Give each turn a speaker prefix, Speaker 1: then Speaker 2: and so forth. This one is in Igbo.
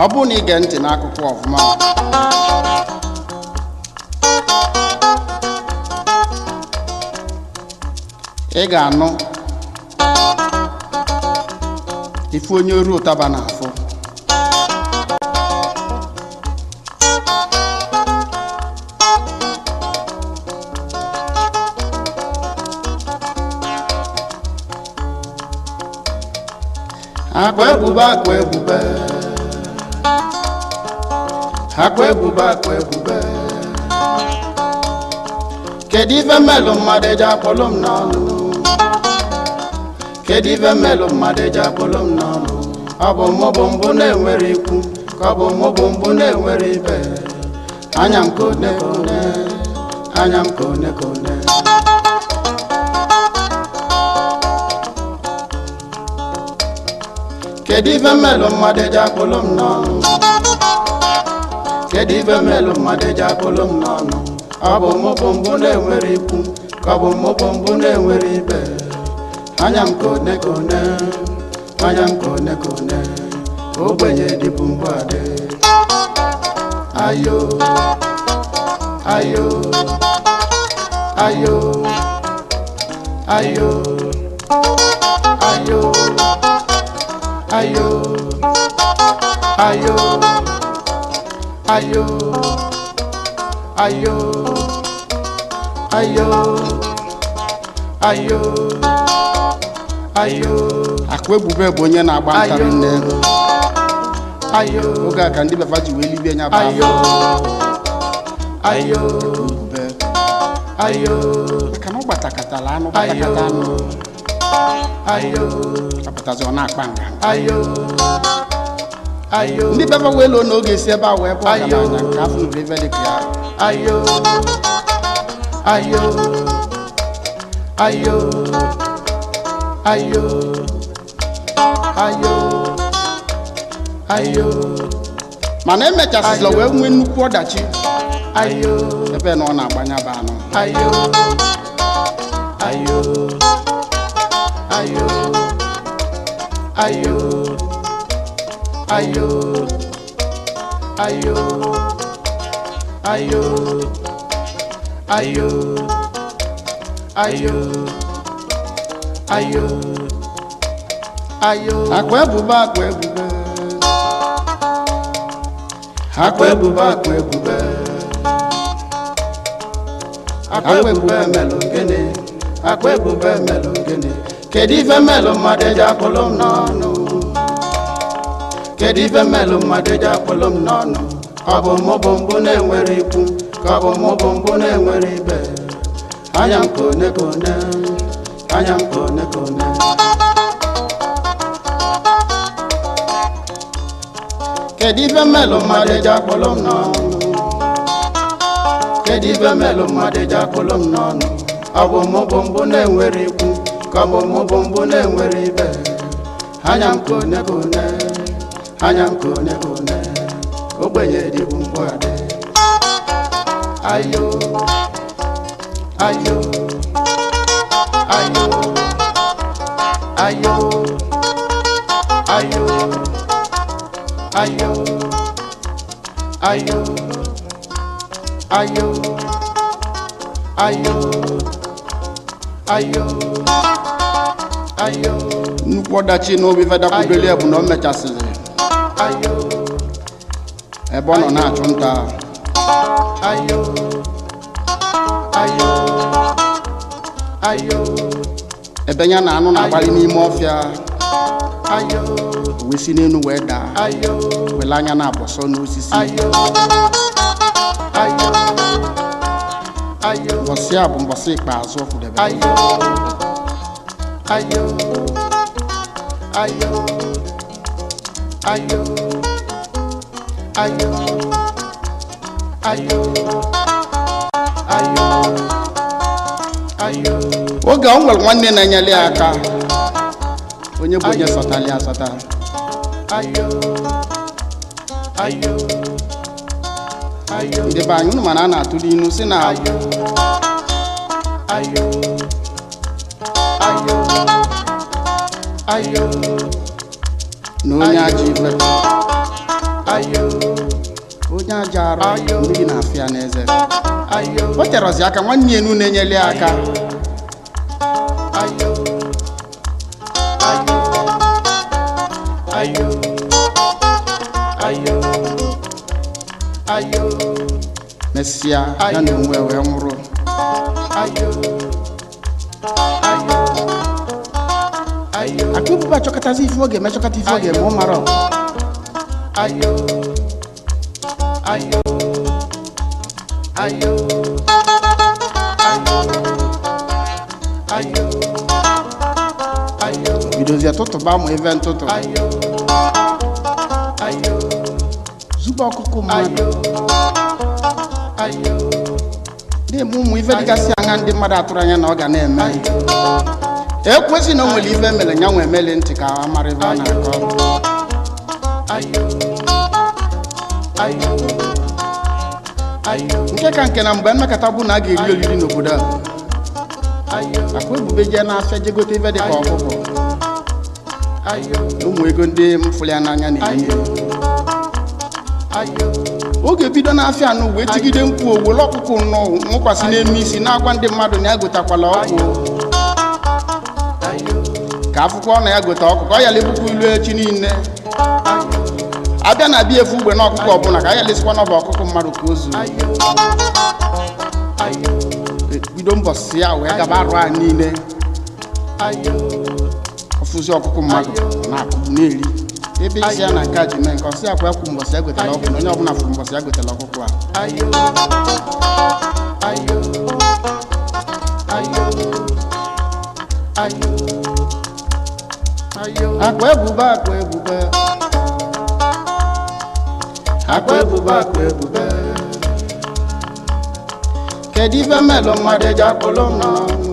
Speaker 1: Ọ bụrụ na ige ntị n'akụkọ ọfụma, ị ga-anụ ife onye oru ụtaba na-afụ. Akwa ebube, akwa ebube, akwa ebube, akwa ebube. Kedu ife mmelụ mmadụ eji akpọlụ m n'ọnụ? Kedu ife mmelụ mmadụ eji akpọlụ m n'ọnụ? Ọ bụ mụ bụ mbụ na-enwere ikwu, ka ọ bụ mụ bụ mbụ na-enwere ibe. Anya m kone kone, anya m kone kone. Kedu ife mmelụ mmadụ eji akpọlụ m n'ọnụ? Kedu ife mmelụ mmadụ eji akpọlụ m n'ọnụ? Ọ bụ mụ bụ mbụ na-enwere ikwu, ka ọ bụ mụ bụ mbụ na-enwere ibe. Anya m kone kone, anya m kone kone. Ogbenye dịbụ mbụ adị. Ayo, ayo, ayo, ayo, ayo, ayo, ayo, ayo, ayo, ayo, ayo, ayo. Akwa ebube bụ onye na-agba ntarị nne.
Speaker 2: Ayo.
Speaker 1: Oge a ka ndị befa ji wee libie nya bụ
Speaker 2: Ayo. Ayo.
Speaker 1: ebube.
Speaker 2: Ayo.
Speaker 1: Maka na ọ gbatakatala anụ, gbatakata anụ.
Speaker 2: Ayo.
Speaker 1: Apụtazi ọ na-akpa nganga.
Speaker 2: Ayo. Ayo.
Speaker 1: Ndị befa wee loo na oge esi ebe a wee bụ
Speaker 2: Ayo.
Speaker 1: ọgaranya nke afọ nụrụ ife dị ka ya.
Speaker 2: Ayo. Ayo. Ayo. Ayo. Ayo. Ayo.
Speaker 1: Mana emechasịla wee nwee nnukwu ọdachi
Speaker 2: Ayo.
Speaker 1: ebe na ọ na-agbanya bụ anụ.
Speaker 2: Ayo. Ayo. Ayo. Ayo. Ayo. Ayo. Ayo. Ayo. Ayo. Ayo. Ayo.
Speaker 1: Akwa ebube, akwa ebube,
Speaker 2: Akwa ebube, akwa ebube. Akwa ebube melụ gịnị? Akwa ebube melụ gịnị? Kedu ife melụ mmadụ eji akpọlụ m n'ọnụ? Kedu ife melụ mmadụ eji akpọlụ m n'ọnụ? Ọ bụ mụ bụ mbụ na-enwere ikwu, ka ọ bụ mụ bụ mbụ na-enwere ibe. Anya m kone kone, anya m kone kone. Kedu ife melụ mmadụ eji akpọlụ m n'ọnụ? Kedu ife melụ mmadụ eji akpọlụ m n'ọnụ? Ọ bụ mụ bụ mbụ na-enwere ikwu, ka ọ bụ mụ bụ mbụ na-enwere ibe. Anya m kone kone, anya m kone kone. Ogbenye dịbụ mbụ adị. Ayo, ayo, ayo, ayo, ayo, ayo, ayo, ayo, ayo, ayo, ayo,
Speaker 1: Nnukwu ọdachi na obi fedakwubeli ya bụ na o mechasịrị
Speaker 2: ayo,
Speaker 1: ebe ọ nọ na-achụ nta.
Speaker 2: Ayo, ayo, ayo,
Speaker 1: ebe ya na anụ na-agbalị n'ime ọfịa,
Speaker 2: ayo,
Speaker 1: o wee si n'elu wee daa,
Speaker 2: ayo,
Speaker 1: wele anya na-abọsọ n'osisi.
Speaker 2: Ayo, ayo, ayo,
Speaker 1: Mbọsị a bụ mbọsị ikpeazụ ọ kwudebere.
Speaker 2: Ayo, ayo, ayo, ayo, ayo, ayo, ayo, ayo.
Speaker 1: Oge ọ nwere nwanne na-enyere ya aka, onye bụ onye sọtali asọta.
Speaker 2: Ayo, ayo, ayo,
Speaker 1: Ndị be anyị, unu mana a na-atụli inu si na
Speaker 2: ayo, ayo, ayo, ayo,
Speaker 1: na onye ajọ ife Ayo.
Speaker 2: Onye aja arụ
Speaker 1: Ayo.
Speaker 2: mmiri na-afịa n'eze.
Speaker 1: Ayo.
Speaker 2: O terọzi aka nwanne enu na-enyeli ya aka.
Speaker 1: Ayo. Ayo. Ayo. Ayo. Ayo.
Speaker 2: Mesịa ya na onwe wee nwụrụ.
Speaker 1: Ayo. Ayo. Ayo.
Speaker 2: Akụ ebube achọkọtazi ife ọ ga-eme, chọkọta ife ọ ga-eme, ọ mara.
Speaker 1: Ayo. Ayo. Ayo. Ayo. Ayo.
Speaker 2: Bidozie tụtụba ụmụ ife ntụtụ.
Speaker 1: Ayo. Ayo.
Speaker 2: Zube ọkụkụ mmadụ.
Speaker 1: Ayo. Ayo.
Speaker 2: Na-eme ụmụ ife dịgasị anya ndị mmadụ atụrụ anya na ọ ga na-eme.
Speaker 1: Ayo.
Speaker 2: Ekwesị na o nwere ife mere ya nwe emeli ntị ka a mara ebe a na-akọ.
Speaker 1: Ayo. Ayo. Ayo.
Speaker 2: Nke ka nke na mgbe mmekọta bụ na a ga-eri oriri n'obodo a,
Speaker 1: Ayo.
Speaker 2: akụ ebube jee n'afịa jee gote ife dịka ọkụkọ.
Speaker 1: Ayo.
Speaker 2: Na ụmụ ego ndị mfụrụ ya n'anya na-enye.
Speaker 1: Ayo. Ayo.
Speaker 2: Oge bido n'afịa anụ wee tigide mkpu, owele ọkụkọ nọ nwụkwasị n'elu isi na-agwa ndị mmadụ na ya gotakwala ọkụ.
Speaker 1: Ayo.
Speaker 2: Ka akwụkwọ na ya gote ọkụkọ ọ yala ebukwa ilu echi niile.
Speaker 1: Ayo.
Speaker 2: Abịa na abịa efu ugbe na ọkụkọ ọbụla ka a yalesikwa n'ọba ọkụkọ mmadụ ka o zuru.
Speaker 1: Ayo. Ayo.
Speaker 2: Bido mbọsị ya wee gaba arụ a niile.
Speaker 1: Ayo.
Speaker 2: Ọfụzi ọkụkọ mmadụ na-akụgbu na-eri ebe isi ya na nke a ji mee nke ọsị akwa ya kwu mbọsị ya gotere ọkụ na onye ọbụla fụrụ mbọsị ya gotere ọkụkọ a.
Speaker 1: Ayo. Ayo. Ayo. Ayo. Ayo.
Speaker 2: Akwa ebube, akwa ebube,
Speaker 1: Akwa ebube, akwa ebube.
Speaker 2: Kedu ife mmelụ mmadụ eji akpụlụ m n'ọnụ?